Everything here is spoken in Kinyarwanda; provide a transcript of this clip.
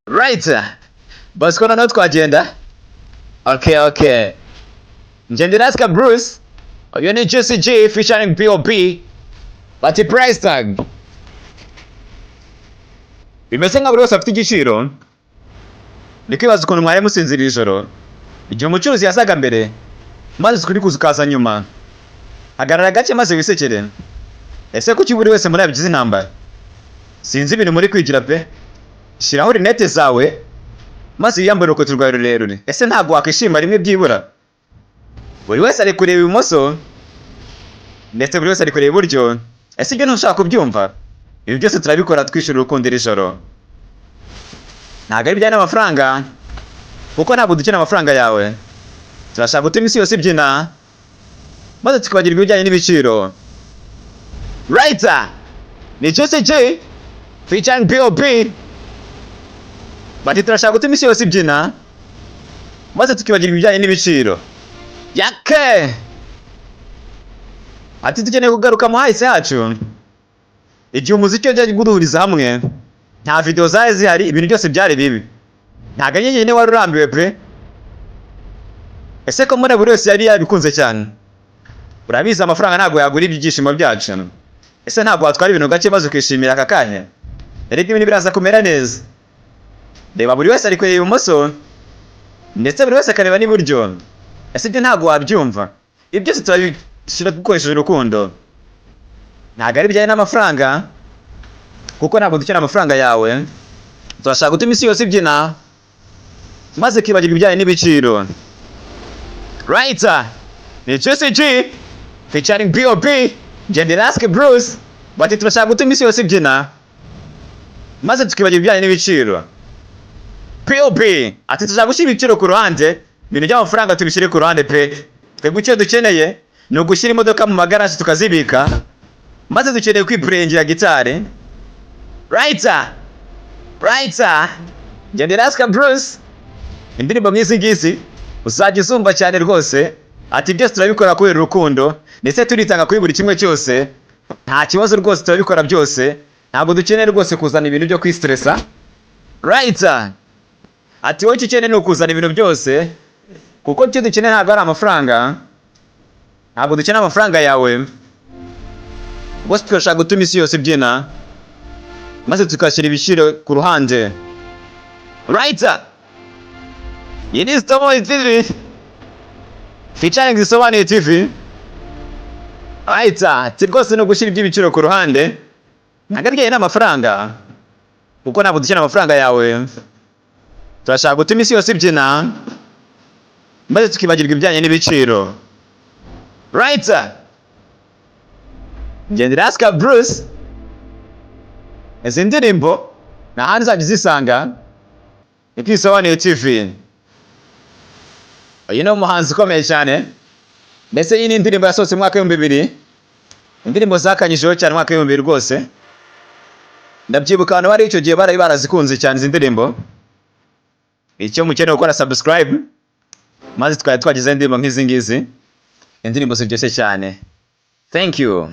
Right, Bosco, noneho twagenda. Okay, njye ndi Rasika Bruce, uyu ni Juicy G featuring B.O.B, bati "Price Tag". Bimeze nka buri wese afite igiciro. Ni kwibaza ukuntu mwari musinziriye ijoro igihe umucuruzi yasaga mbere, maze ukuri kuza ukaza nyuma. Hagarara gake maze wisekere. Ese kuki buri wese muri yabigize intambara? Sinzi ibintu muri kwigira pe. Shyiraho rinete zawe maze wiyambare urukweto rwawe rurerure. Ese ntabwo wakwishima rimwe byibura? Buri wese ari kureba ibumoso, ndetse buri wese ari kureba iburyo. Ese ibyo ntushaka kubyumva? Ibi byose turabikora twishyura urukundo iri joro. Ntabwo ari ibijyanye n'amafaranga, kuko ntabwo dukeneye amafaranga yawe. Turashaka gutuma isi yose ibyina, maze tukibagirwa ibijyanye n'ibiciro. Right, ni Juicy G featuring B.O.B, bati turashaka gutuma isi yose ibyina, maze tukibagirwa ibijyanye n'ibiciro. Yake ati dukeneye kugaruka mu hahise hacu, igihe umuziki wajyaga uduhuriza hamwe. Nta video zari zihari, ibintu byose byari bibi. Ntabwo ari njyenyine wari urambiwe pe. Ese ko muri buri wese yari yabikunze cyane? Urabizi, amafaranga ntabwo yagura ibyishimo byacu. Ese ntabwo watwara ibintu gake maze ukishimira aka kanya? Erega ibintu biraza kumera neza. Reba, buri wese ari kureba ibumoso, ndetse buri wese akareba n'iburyo. Ese ibyo ntabwo wabyumva? Ibi byose turabishyira dukoresheje urukundo. Ntabwo ari ibijyanye n'amafaranga, kuko ntabwo dukeneye amafaranga yawe. Turashaka gutuma isi yose ibyina, maze ikibagirwa ibijyanye n'ibiciro. Right, ni Juicy G featuring B.O.B, njye ndi Rask Bruce, bati turashaka gutuma isi yose ibyina, maze tukibagirwa ibijyanye n'ibiciro. B.O.B ati turashaka gushyira ibiciro ku ruhande, ibintu by'amafaranga tubishyire ku ruhande pe. Twebwe icyo dukeneye ni ugushyira imodoka mu magaraje tukazibika, maze dukeneye kwipurengera gitari. Right, right, njye ndi Rask Bruce. Indirimbo nk'izi ngizi uzajya uzumva cyane rwose. Ati byose turabikora kubera urukundo, ndetse turitanga kuri buri kimwe cyose. Nta kibazo rwose, turabikora byose. Ntabwo dukeneye rwose kuzana ibintu byo kwistressa. Right, ati wowe icyo ukeneye ni ukuzana ibintu byose, kuko icyo dukeneye ntabwo ari amafaranga. Ntabwo dukeneye amafaranga yawe rwose. Turashaka gutuma isi yose ibyina, maze tugashyira ibiciro ku ruhande. Right, iyi ni Stomo TV featuring Isobanuye TV. Right, ati rwose ni ugushyira iby'ibiciro ku ruhande, ntabwo ari n'amafaranga, kuko ntabwo dukeneye amafaranga yawe. Turashaka gutuma isi yose ibyina, maze tukibagirwa ibijyanye n'ibiciro. Right, njye Rasika Bruce. Izi ndirimbo nta handi uzajya uzisanga, ni ku Isobanuye TV. Uyu ni umuhanzi ukomeye cyane. Ndetse iyi ni indirimbo yasohotse mu mwaka w'ibihumbi bibiri, indirimbo zakanyujijeho cyane mu mwaka w'ibihumbi bibiri rwose. Ndabyibuka, abantu bari icyo gihe bari barazikunze cyane izi ndirimbo. Icyo mukeneye gukora, subscribe, maze twari twagize indirimbo nk'izi ngizi, indirimbo ziryoshye cyane. Thank you.